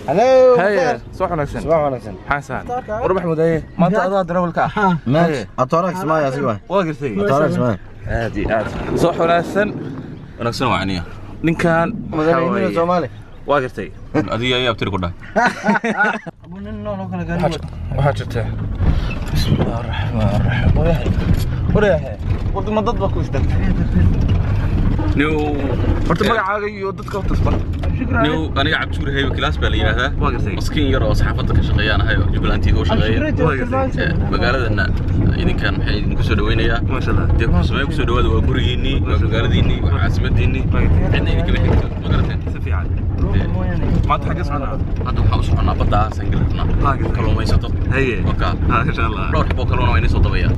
Hello. Haye, subax wanaagsan. Subax wanaagsan. Xasan war Maxamuud, haye, maanta adaa darawalka ah. Max, atooraha Kismaayo asiga waay. Waa gartay. Atooraha Kismaayo. Aad iyo aad, subax wanaagsan. Wanaagsan waa aniga. Ninkan waxaa Madaxweynaha weeye- Soomaali. Waa gartay. Adiga ayaa abtiri ku dhahay. Waxaa jirta, bismillahi raxmaan raxiim, waryahay, waryahay, wadama dad baa ku istaagtay. New. Horta magacaaga iyo dadka horta isbar. New, aniga Cabshuur Haybe Class baa la yiraahdaa. Waa gartay. Maskiin yar oo saxaafadda ka shaqeeyaan ahay oo Jubbaland TV u shaqeeya. Waa gartay. Magaaladana idinkan maxay idinku soo dhaweynayaa. Maasha Allah. Dee ku soo dhawaada, waa gurigiinnii, waa magaaladiinnii, waa caasimaddiinnii. Cidna idinkama xigto, ma garateen? Si fiican. Maanta xagee soconaa? Hadda waxaan u soconnaa badda, aan geli rabnaa. Waa gartay. Kalluumaysato. Haye. Waka. Maasha Allah. Dhowr xabo kalluuna waa inii soo dabaya.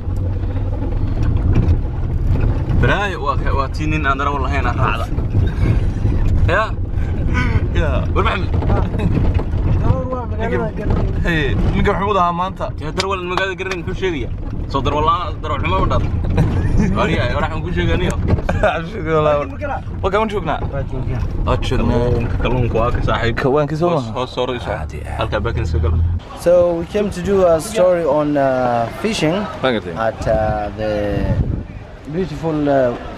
Balaayo, waa tii nin aan darawal lahayn aan raacda. Ya. Ya. War Maxamed. Haye, ninka Maxamuud ahaa maanta. Dee darawal magaalada garanayn muxuu sheegayaa? Soo darawal la'aan, darawal xumo ma dhaafto. Wariyaa, waxaan ku sheeganiyo. Waa kawan joognaa, waa joognaa. Kalluunku waa ka saaxiib. Kawaankii soo Hoos maaha? Hoos soo iso. Halkaa baakin soo gal. So we came to do a story on fishing Waa gartay. at the beautiful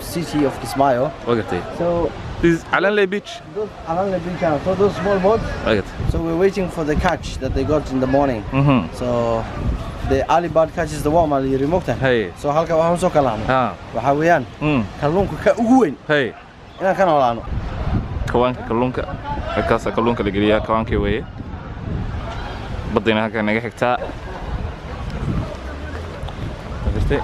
city of Kismayo. Waa gartay. So This is Calanley Beach. Those Calanley Beach, so those small boats. Waa gartay. So we're waiting for the catch that they got in the morning. So the early bird catches the worm, ali yiri moogtahay. Haye. So halka waxaan soo kalaanay. Ha. Waxaa weeyaan kalluunka ka ugu weyn Haye. Inaan ka noolaano. Kawaanka kalluunka halkaasaa kalluunka la geliyaa, kawaankii weeye. Baddayna halkaa naga xigtaa. Waa gartay.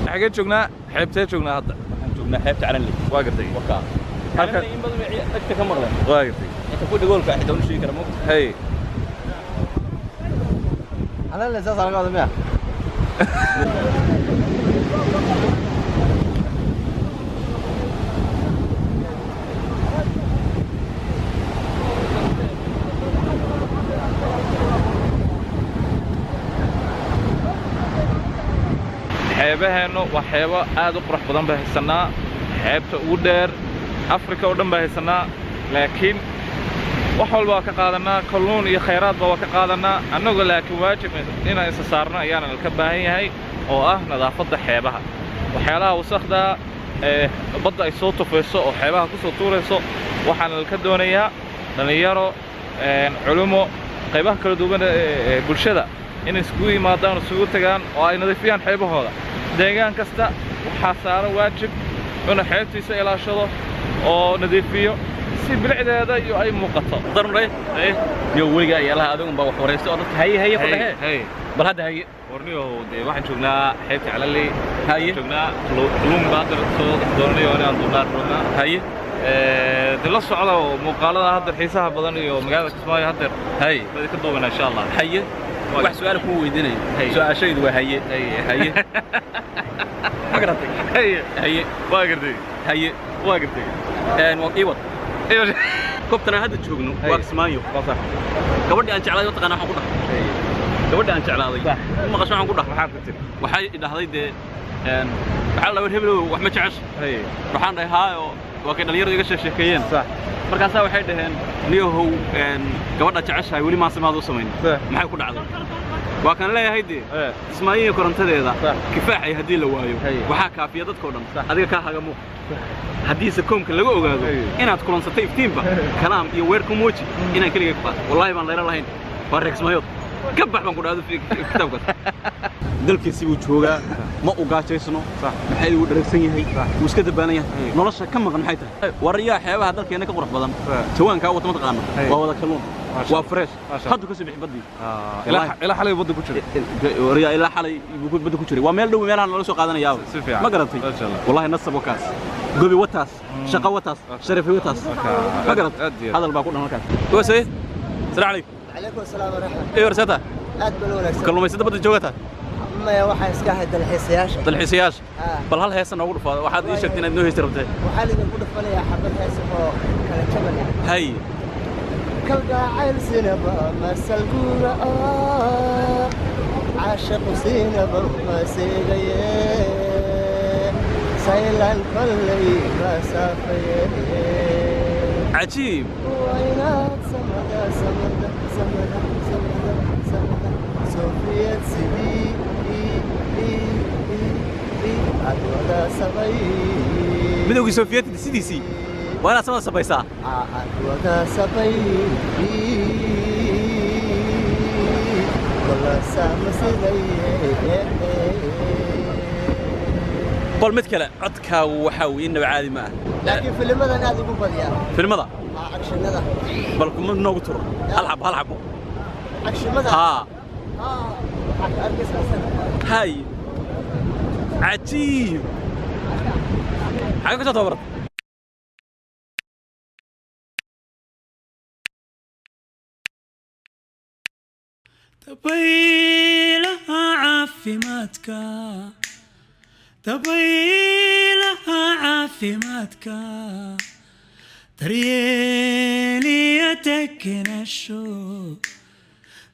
Xagee joognaa? Xeebtee joognaa hadda? Waxaan joognaa xeebta Calanley. Waa gartay. Waka. Calanley in badan bay dhagta ka maqleen. Waa gartay. Inta ku dhagoolka xitaa unu sheegi kara moogta. Haye. Calanley saas laga wada miya? Xeebaheennu waa xeebo aad u qurux badan baa haysanaa, xeebta ugu dheer Afrika oo dhan baa haysanaa, laakiin wax walba waa ka qaadanaa, kalluun iyo khayraadba waa ka qaadanaa annagu, laakiin waajib inaan isa saarno ayaana ka baahan yahay oo ah nadaafadda xeebaha. Waxyaalaha wasakhda ee badda ay soo tufayso oo xeebaha ku soo tuurayso waxaana ka doonayaa dhallinyaro, culummo, qaybaha kala duwan ee bulshada inay isugu yimaadaan, isugu tagaan oo ay nadiifiyaan xeebahooda. Deegaan kasta waxaa saaran waajib inuu xeebtiisa ilaashado oo nadiifiyo si bilicdeeda iyo ay muuqato. Darnay. Yo weligaa iyo allaha adigun baa wax waraysto oo dadka haye haye ku dhahe. Hey. Bal hadda haye. Warniyo, dee waxaan joognaa xeebta Calaley. Haye. Joognaa kalluun baa hadda soo doonanayo inaan duubnaan rabnaa. Haye. Dee la socda oo muuqaalada hadda xiisaha badan iyo magaalada Kismaayo haddeer Haye. baa ka duubanaa insha Allah. Haye. Wax su'aal kuu weydiinayo. Haye. Su'aashaydu waa haye. Haye. Haye. Ma garatay? Haye. Haye. Waa gartay. Haye. Waa gartay. Waa ii wad. Iyo. Goobtan aan hadda joogno Haye. waa Kismaayo. Waa sax. Gabadhii aan jeclaaday taqaanaa waxaan ku dhahay. Haye. Gabadhii aan jeclaaday. Sax. Ma maqasho waxaan ku dhahay. Maxaad ku tiri? Waxay i dhahday dee waxaa la heblow wax ma jecesha. Haye. Waxaan dhahay haayo, waa kay dhalinyaradu iga sheekeeyeen. Sax. Markaasaa waxay dhaheen niyahow, gabadha jeceshahay weli maase maad u samayn. Sax. Maxay ku dhacday? Waa kan leeyahay dee ee Kismaayihi korontadeeda Sax. kifaaxay haddii la waayo Haye. waxaa kaafiya dadkoo dhan Sax. adiga kaa haga muuq haddiise koomka laga ogaado Haye. Inaad kulansatay iftiinba kalaam iyo weer ku muuji inaan keligay ku qaato, wallaahi baan layla lahayn, waa reer Kismaayood ka bax baan ku dhahdo kitaabkaas. Dalkiisi buu joogaa, ma u gaajaysno, maxay uu dharagsan yahay, wuu iska dabaalan yahay, nolosha ka maqan maxay tahay? Waryaa, xeebaha dalkeena ka qurux badan jawaankaa wata ma taqaano? Haye. Waa wada kalluun. Maasha Waa fresh. Maasha. Haddu ka soo bixi baddii. Ilaa xalay badda ku jiray. Waryaa, ilaa xalay buu badda ku jiray, waa meel dhow meelaha nala soo qaadanayaa. Si fiican. Ma garatay? Maasha Allah. Wallahi nasab wakaas, gobi wataas, shaqo wataas, sharafi wataas. Ma garatay? Aad iyo aad. Hadal baa ku dhan halkaas. Wase, salaam calaykum. Calaykum asalaam waraxmat. Ee warsata. Aad baan u wanaagsan. Kalluumaysata badda joogata? Maya, waxaan iska ahay dalxiisayaasha. Dalxiisayaasha. Haa. Bal hal heesa noogu dhufaado, waxaad ii sheegtay inaad noo heesti rabtay. Waxaan idinku dhufanayaa xabad hees oo kala jaban ah. Hay. Kalgacayl sinaba masal guura. Caashaqu siinaba uma seegaye, saylan kolley ma saafaye. Cajiib. Waa inaad samada, samada, samada, samada, samada, Sofiyeed sidii aad wada samay. Midowgii Sofiyeetka sidiisii waa inaad samada sabaysaa. Aad wada sabay kula sama sidaye. Bal mid kale, codkaagu waxaa weeye innaba caadi ma ah. Laakiin filimadan aad ugu badiyaa. Filmada? Aa, akshinada. Bal kuma noogu turo hal xabo, hal xabo. Akshimada? Haa. Aa, waxaad ka arkaysaa Hay, cajiib! Xagee ka soo tababartay? Dabaylaha caafimaadka, dabaylaha caafimaadka, daryeeliya degenasho,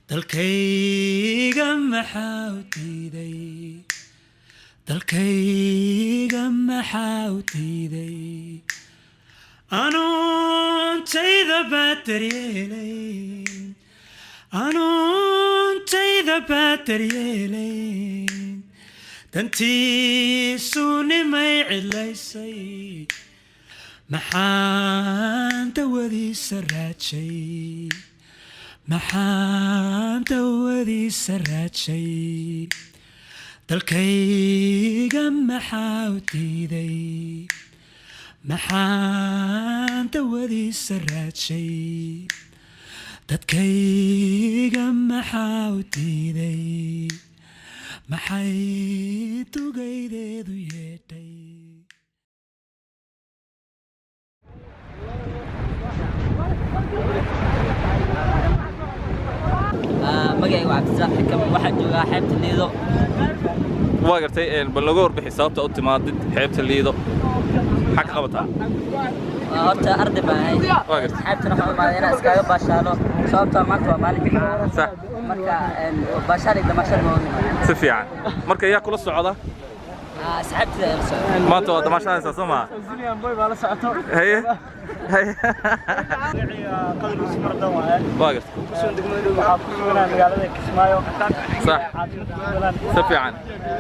dalkayga maxaa u diiday? Dalkayga maxaa u diiday? Anuuntayda baa daryeelayn, anuuntayda baa daryeelayn, dantiisu nimay cidlaysay, maxaan dawadiisa raajay? Maxaan dawadiisa raajay? Dalkayga maxaa u diiday? Maxaan dawadiisa raajay? Dadkayga maxaa u diiday? Maxay dugaydeedu yeedhay? Magacayga waa Cabdirasaaq Xikam, waxaan joogaa xeebta Liido. Waa gartay. Bal nooga warbixi sababta u timaadid xeebta Liido. Maxaa ka qabataa? Horta arday baan ahay. Waa gartay. Xeebtana waxaan u imaaday inaan iskaga baashaalo, sababtoo maanta waa maalin jimca. Marka baashaal iyo damaashaad ma u Si fiican. Marka yaa kula socda? Asxaabtida ayaa la socda. Maanta waa damaashadaysaa, soo maa? Haye haye, waa gartay. Waxaa ku suganaa magaalada Kismaayo. Caasimada Jubbaland. Si fiican.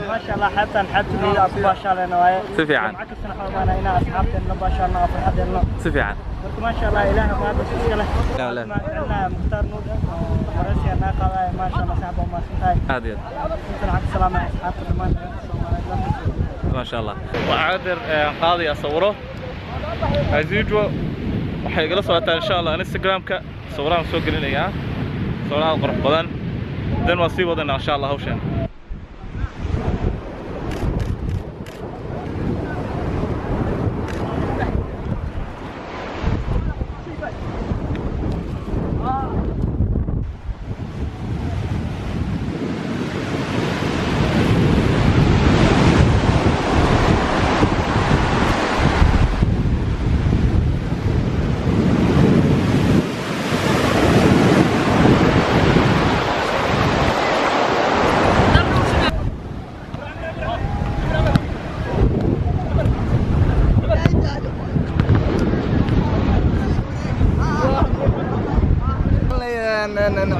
Maasha Allah, xeebtan xeebta Liido aan ku baashaaleyna waaye. Si fiican. Jumco kastana waxaan imaanaa inaan asxaabteenna baashaalno oo farxadeenno. Si fiican. Marka maasha Allah, Ilaaha mahaddas iska leh. La, la. Macalina Mukhtaar Nuur oo waraysiga naa qaadaya, maasha Allah, saaxiib, waa mahadsan tahay. Aad iyo aad. Intan waxaan ka salaamaya asxaabta dhammaan Soomaaliyeed. Maasha Allah. Waxaa adeer qaadaya sawiro. As usual, waxay igala socotaa insha Allah Instagram-ka, sawiraan soo gelinayaa, sawiraha qurux badan. Dan waa sii wadanaa insha Allah hawshan.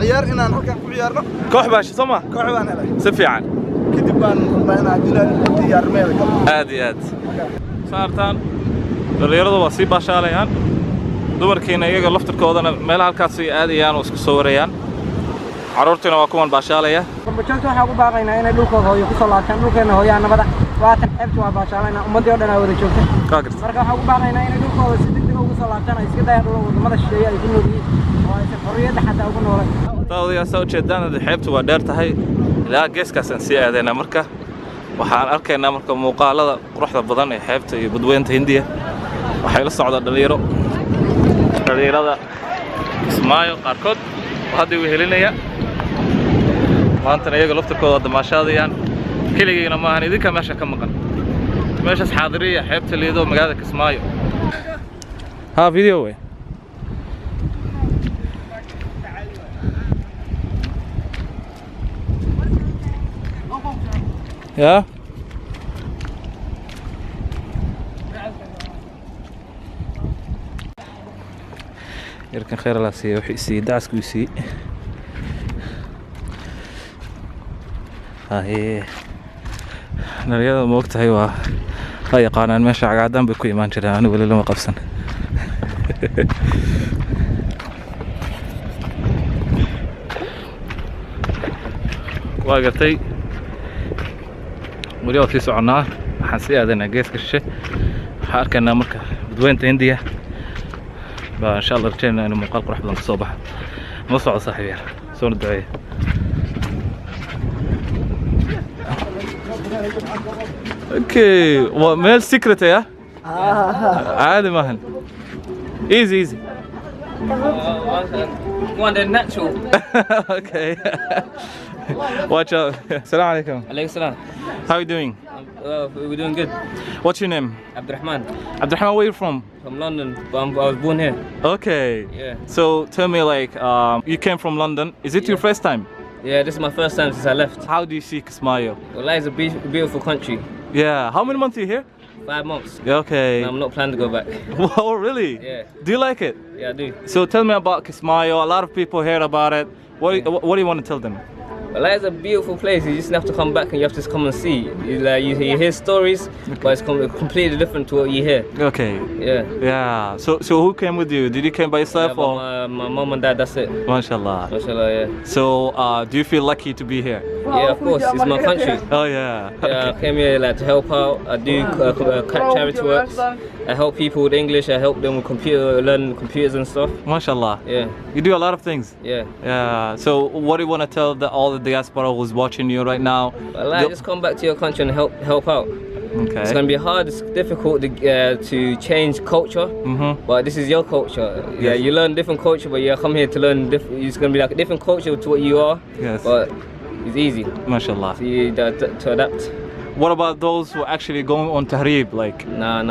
Ciyaar inaan halkan ku ciyaarno. Koox baa soo ma? Koox baan helay. Si fiican. Kadib baan rabnaa inaan dilaan diyaarmeeda galo. Aad iyo aad. Saartaan dhalinyaradu waa sii baashaalayaan, dumarkiina iyaga laftirkoodana meelaha halkaasay aadayaan oo isku soo warayaan, carruurtiina waa kuwan baashaalaya. Qurbajoogta waxaan ugu baaqaynaa inay dhulkooda hooyo kusoo laabtaan. Dhulkeena hooyaa nabada, waatan xeebta waa baashaalayna, ummaddii oo dhan aa wada joogta. Waa gartay. Marka waxaan ugu baaqaynaa inay dhulkooda si degdeg ugu soo laabtaan, ay iska dayaan dhul waddamada shisheeye ay ku nool yihiin oo aysan xorriyadda xataa ugu noolayn. Daawadayaal, saa ujeedaan xeebtu waa dheer tahay, ilaa geeskaasaan sii aadaynaa. Marka waxaan arkaynaa marka muuqaalada quruxda badan ee xeebta iyo badweynta Hindiya. Waxay la socdaa dhalinyaro, dhalinyarada Kismaayo qaarkood oo hadda wehelinaya. Maantana iyaga laftirkooda damaashaadayaan, keligayna maahan, idinka meesha ka maqan meeshaas xaadiriya xeebta Liido, magaalada Kismaayo. Ha, video wey. Yaa, yarkan khayr Allah siiye, wuxuu isiiyey dacasku isiiyey. Haye, dhalinyarada ma ogtahay, waa yaqaanaan meesha, cagacadaan bay ku imaan jireen. Anigu weli lama qabsan. Waa gartay, weli waa sii soconnaa. Waxaan sii aadaynaa geeska shishe. Waxaan arkaynaa marka badweynta Hindiya baa insha Allah rajaynaa inuu muuqaal qurux badan kasoo baxo. Ma socdo, saaxiib yaal, soona duceeya. Okay, waa meel secret ah, caadi maahan. Easy, easy. One, they're natural. Okay, watch out. Assalamu alaikum. Alaykum salam. How are you doing? We're doing good. What's your name? Abdurrahman. Abdurrahman, where you from? From London, but I was born here. Okay. Yeah. So tell me, like, you came from London. Is it your first time? Yeah, this is my first time since I left. How do you see Kismayo? Well, it's a beautiful country. Yeah. How many months are you here? 5 months. Yeah, okay. And I'm not planning to go back. Oh, really? Yeah. Do you like it? Yeah, I do. So tell me about Kismayo. A lot of people hear about it. What do you want to tell them? Well, it's a beautiful place. You just have to come back and you have to just come and see. You, like, you hear stories, but it's completely different to what you hear. Okay. Yeah. Yeah. So who came with you? Did you came by yourself Yeah, but or? my mom and dad, that's it. MashaAllah. MashaAllah, yeah. So do you feel lucky to be here? Yeah, of course. It's my country. Oh yeah. Yeah, I came here like to help out. I do charity works. I help people with English. I help them with computer, learn computers and stuff. MashaAllah. Yeah. You do a lot of things. Yeah. Yeah. So what do you want to tell all the diaspora who's watching you right now? Well, like, just come back to your country and help out. Okay. It's gonna be hard. It's difficult to change culture. But this is your culture. Yeah, you learn different culture, but you come here to learn different. It's gonna be like a different culture to what you are. Yes. But it's easy. MashaAllah. To adapt. What about those who are actually going on tahrib? Like, Nah.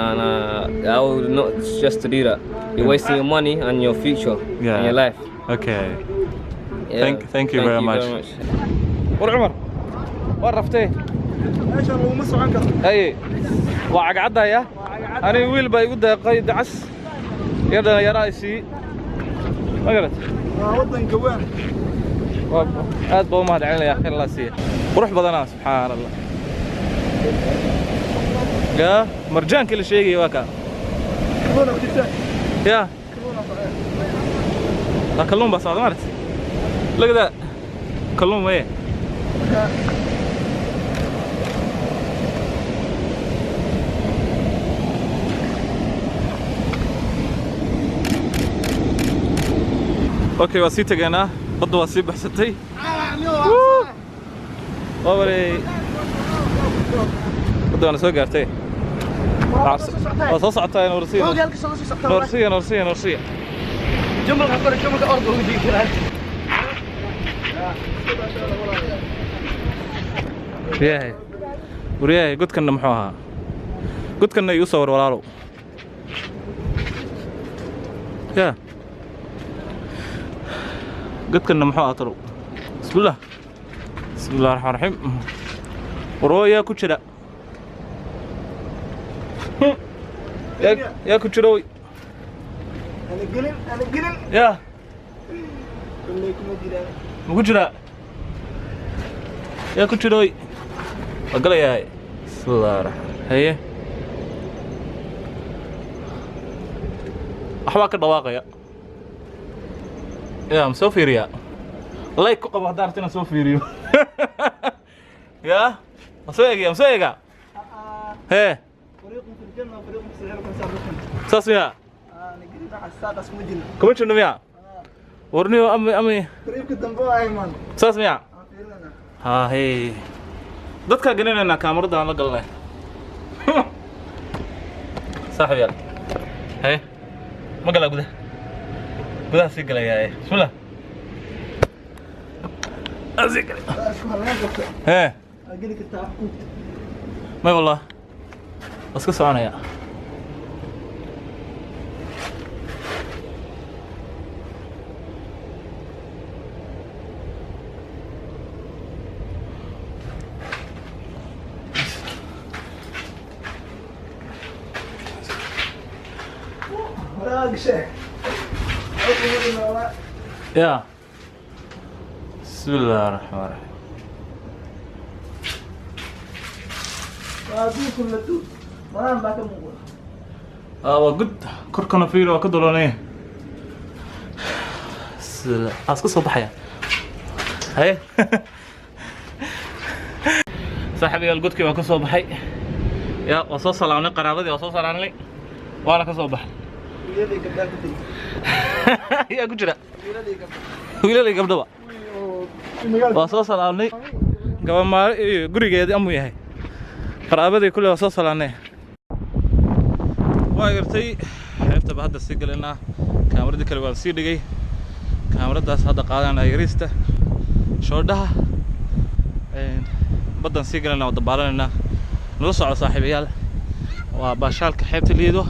I would not suggest to do that. You're wasting your money and your future and your life. Okay. Yeah. Thank you very much. War Cumar, waa raftay. Meeshan laguma socon karo. Haye, waa cagcaddaya. Aniga wiil baa igu deeqay dacas yar, dhallinyaraa i siiyey, ma garat? Waa waddanka weyn. Waa aad baa u mahad celinaya, khayr Allah siiya. Qurux badanaa, subxaan Allah. Ya marjaanka la sheegaya waa kaa. Kalluuna ku jirta. Ya waa kalluun baa socda, maaragtay? Look at that, kalluun weye. Okay, waa sii tegaynaa. Badda waa sii baxsatay. Waa wareey, badda waana soo gaartay, waa soo socotaa. Noorsiya, noorsiya, noorsiya, noorsiya. Jumbalka kore, jumbalka orda ugu jiri karaa. Waryahay, waryahay, godkanna muxuu ahaa? Godkanna igu sawir, walaalow. Ya godkanna muxuu ahaa talow? Bismillah, bismillahi raxmaan raxiim. Waroo, yaa ku jira? Yaa ku jira wey? Ana gelin, ana gelin. Ya. Kulley kuma jiraan. Ma ku jiraa? Yaa ku jira wey? Waa galayahay. Bismillahi raxmaan. Haye, waxbaa ka dhawaaqaya. Ya ma soo fiiriyaa? Like ku qabo haddaan rabto inaan soo fiiriyo. Ya ma soo eegaya? Ma soo eegaa hee? فريق في الجنة وفريق في السعير وكان. Saas miyaa? أنا قريب على السادس مجل. Kuma jirno miyaa? Warniyo ami. قريب dambe waa iman. Saas miyaa? Ha hey, dadkaa gelinaynaa, kaamarada aan la galnay, saaxib yaal. Haye, ma galaa gudaha? Gudaha sii galayaa. Bismillah, aan sii galay. Isku halleen karta. Hee. Aa geli kartaa wax kuugta. May, wallah waa iska soconaya. Waa gashay. Ya, bismi illahi raxmaan raxiim. Waa duukun la duug madaan baa ka muuqda. Ah, waa gud korkana fiir, waa ka dolanaya. Bismillah, aa iska soo baxaya. Haye saaxiibayaal, godkii waa ka soo baxay. Ya, waa soo salaamnay qaraabadii, waa soo salaamnay, waana ka soo baxay. Wiilalay gabdhaa ku dil. Yaa ku jira? Wiilalay gabdha. Wiilal iyo gabdhaba. Magaalada. Waa soo salaamnay gabamaaro iyo gurigeedii amuu yahay, qaraabadii kulle waa soo salaamnay. Waa gartay, xeebtaba hadda sii galaynaa. Kaamaradii kale waan sii dhigay, kaamaradaas hadda qaadanaya yariista shoodhaha. Baddan sii galaynaa, waa dabaalanaynaa. Nala soco saaxiibayaal, waa baashaalka xeebta Liido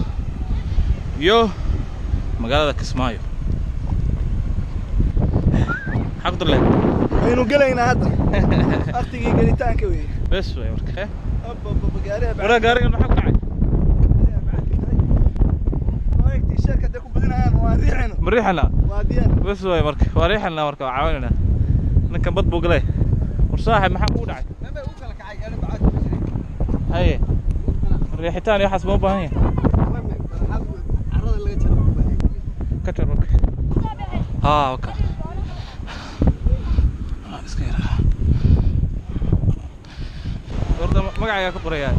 iyo magaalada Kismaayo. Maxaa ku darle? Waynu gelaynaa hadda, waqtigii gelitaanka weeye. Bes way marka. Abba, gaariga. Waraa, gaarigan maxaa ku dhacay? T-shirtka hadday ku badinayaan, waa riixayno. Ma riixanaa? Waa diyaar. Bes way marka, waa riixanaa marka, waa caawinaynaa. Ninkan bad buu galay. War saaxib, maxaa kugu dhacay? Meme uu kala kacay gaari bacaad ku jiray. Haye, riixitaan iyo waxaas ma u baahan yahay. Carrada laga jaro u baahan. Ka jar marka. Haa, waka iska yaraa. Horta magacaagaa ku qorayaa.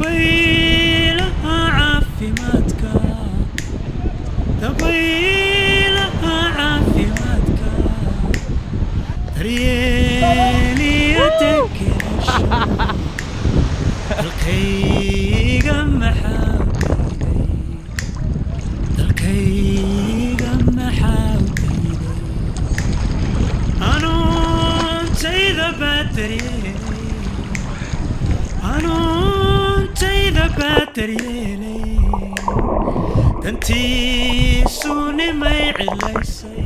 Dabaylaha caafimaadka, dabaylaha caafimaadka, daryeeliya degenaansho. Dalkayga maxaa u diiday? Dalkayga maxaa u diiday? Anuuntayda baa daryeelay, anuuntayda baa daryeelay, dantiisu nimay cidlaysay.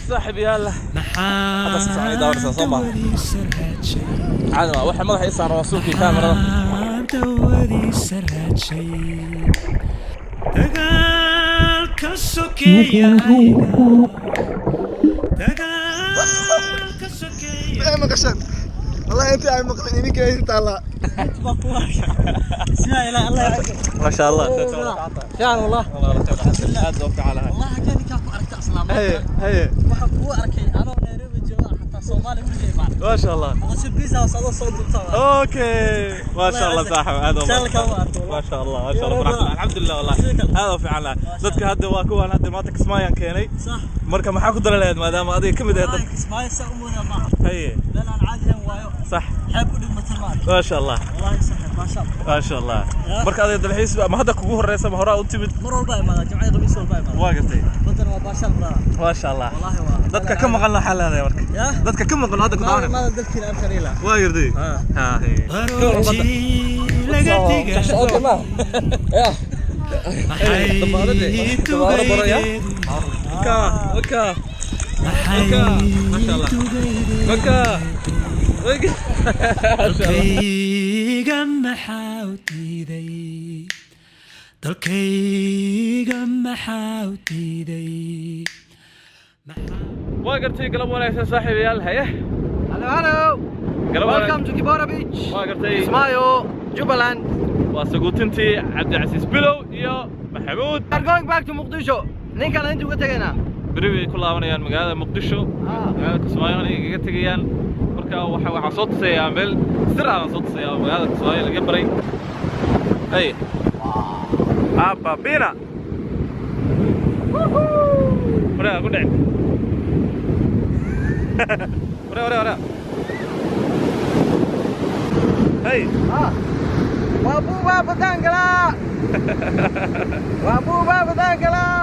Saaxib yaalla. Maxaa socday daawanaysaa, soo ma? dawadiisa raadshay? Caadi ma waxa madaxa ii saaran waa suunkii kaamarada. Maxaa dawadiisa raadshay? Dagaalka sokeeyahayga, dagaalka sokeeya. Ay maqashaan wallahi, intii ay maqleen idinka idin taallaa. Ma sha Allah. Fiican wallah. Aad oo fiican lahay. Wallahi halkee ninkaa ku aragta islaam. Haye haye. Waxaan kugu arkay anoo Nairobi jooga, xataa Soomaali weligay imaan. Ma sha Allah. Boqosho pizza house adoo soo duubta. Okay, ما شاء الله صاحب هذا. Channel-ka waa arkay. ما شاء الله ما شاء الله، فرحت الحمد لله والله. هذا fiican lahay. Dadka hadda waa kuwaan hadda maanta Kismaayaan keenay. Sax. Marka maxaa ku dara lahayd maadaama adiga kamid ahayd Wallahi dadka? Kismaayo saa u moodaa maaha. Haye. Meel aan caadi ahayn waayo. Sax. Xeeb u dhigmata ma arkin. ما شاء الله. Wallahi saxib, ma sha Allah. ما شاء الله. Marka adiga dalxiis ma hadda kugu horeysa, ma horaa u timid? Mar walba imaada, jimcada khamiis walba imaada. Waa gartay. Badan waa baashaal brother. ما شاء الله. Wallahi waa. Dadka ka maqan waxaa leedahay marka? Ya? Dadka ka maqan hadda ku daawanaya. Imaada dalkiina arkan ilaa. Waa gartay. Ha haye. Baroortii laga digay. Okay ma. Ya. Maxay tugaydeedu? Ka waka. Maxay ما شاء الله. tugaydeedu? Waka. Dalkayga maxaa u diiday? Dalkayga maxaa u diiday? Waa gartay, galab wanaagsan saaxiibayaal. Haye. Hello, hello. Galab. Welcome to Kibora Beach. Waa gartay. Kismayo, Jubaland. Waa saguutintii Cabdicasiis Bilow iyo Maxamuud. We are going back to Muqdisho. Ninkan inta uga tagaynaa. Beri bay ku laabanayaan magaalada Muqdisho. Magaalada Kismaayo ay kaga tegayaan. Marka waxaa soo tusayaa meel sir ah, baan soo tusayaa oo magaalada Kismaayo laga baray. Hey, abba bina waraa ku dhici, waraa waraa waraa. Hey. Waa buubaa badaan galaa. Waa buubaa badaan galaa.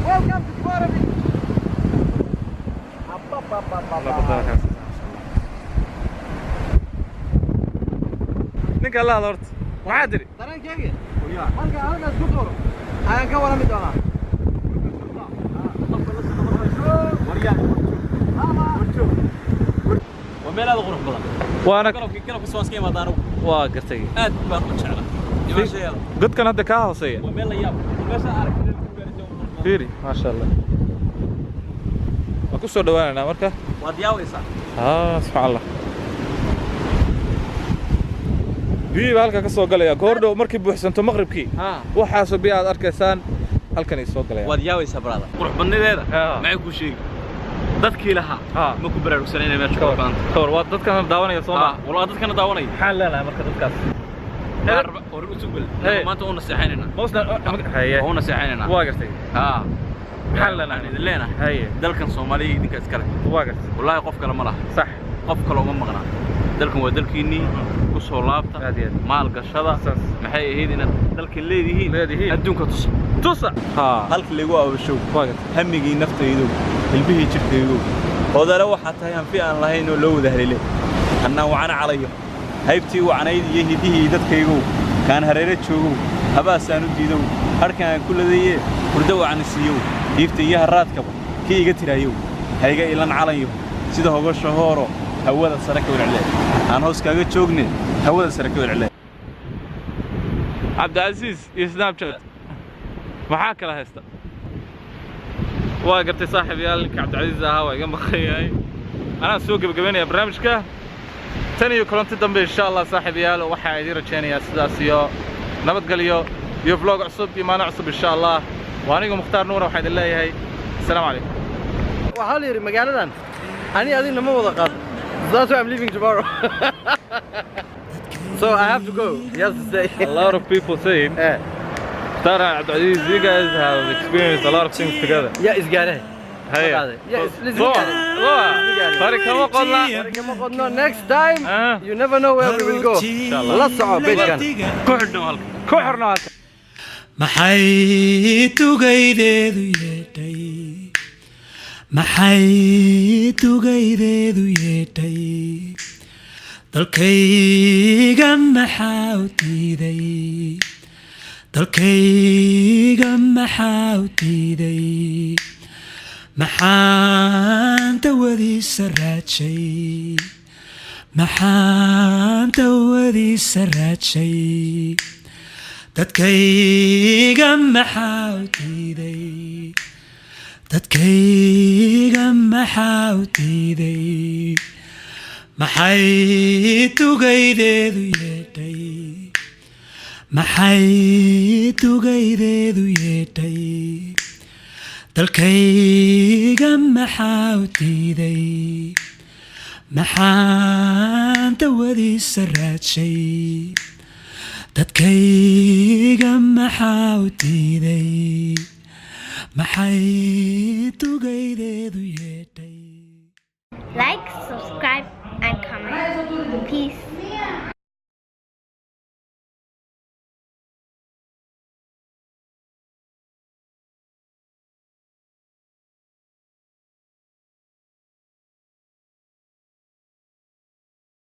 Welcome to Kibora Beach. Abba. Ninka la hadla horta, maxaa tiri? Dareenkeyga marka halkaas ku tuuro ayaan ka warami doonaa. Waa meel aad u qurux badan. Waana Galabkii, galabkii waan iska imaadaa anigu. Waa gartay. Aad baan u jeclaa imaashaheeda. Godkan hadda kaa hooseeya. Waa meel la yaab, waa meesha aragtida. Fiiri, maasha Allah, waan ku soo dhawaanaynaa marka. Waad yaabaysaa. Ah, subxaan Allah, biyihii baa halka ka soo galaya. Goor dhow markay buuxsanto maqribkii, waxaasoo biyo aad arkaysaan halkan ay soo galayaan. Waad yaabaysaa, brother, qurux badnideeda. Maxay kuu sheegi dadkii lahaa ma ku baraarugsan inay meesha qurux badan tahay. Kawar, waa dadkan daawanaya soo ma? Walaa, dadkana daawanaya. Maxaan leenahay marka dadkaas? Hore u sugbal. Hey. Maanta u naseexaynayna. Mosna haye. Waa u naseexaynayna. Waa gartay. Maxaan leenahay? Waxaan idin leenahay, dalkan Soomaaliya idinka iskale. Waa gartay. Wallaahi qof kale ma laha. Qof kale uma maqnaa. Dalkan waa dalkiinnii, ku soo laabta. Aad iyo aad. Maal gashada. Saas. Maxay ahayd inaad dalkan leedihiin? Leedihiin. Adduunka tusa. Tusa ha. Halka lagu abashow. Waa gartay. Hamigii naftaydow, hilbihii jidhkaygow, odale waxaa tahay hanfi aan lahayn oo loo wada haleelay annaan wacana calayo, haybtii wacnayd iyo hidihii dadkaygow, kaan hareero joogow, habaasaan u diidow, hadhkan aan ku ladaye hurdo wacna siiyow, hiifta iyo harraadkaba kii iga tiraayow, hayga ilan calanyo sida hogasha hooro, hawada sare ka welcle, aan hoos kaaga joogne, hawada sare ka welcle. Cabdicasiis iyo Snapchat maxaa kala haysta? Waa gartay saaxiib yaal, ninka Cabdicasiis ahaa waa iga maqan yahay. Anaa soo gebagabeynaya barnaamijka. Tan iyo kulanti dambe insha Allah, saaxiib yaal, waxaa idiin rajaynayaa sidaas iyo nabadgelyo iyo vlog cusub iyo maalin cusub insha Allah. Waa aniga Mukhtaar Nuura, waxaa idin leeyahay asalaamu calaykum. Waxaa la yidhi magaaladan ani adigna ma wada qaado. That's why I'm leaving tomorrow, so I have to go. He has to stay. A lot of people saying Mukhtar and Abdulaziz, you guys have experienced a lot of things together. Yaa isgaareen? Haya. Yeah, let's Soo get it. soo fari kama qodna. Kama qodno. Next time, you never know where we will go. Inshallah. La soco page-kan. Ku xidhno halka. Ku xirno halka. Maxay tugaydeedu yeedhay? Maxay tugaydeedu yeedhay? Dalkayga maxaa u diiday? Dalkayga maxaa u diiday? Maxaan dawadiisa raajay? Maxaan dawadiisa raajay? Dadkayga maxaa u diiday? Dadkayga maxaa u diiday? Maxay tugaydeedu yeedhay? Maxay tugaydeedu yeedhay? Dalkayga maxaa u diiday? Maxaan dawadiisa raajay? Dadkayga maxaa u diiday? Maxay tugaydeedu yeedhay? Like, subscribe, and comment. Peace.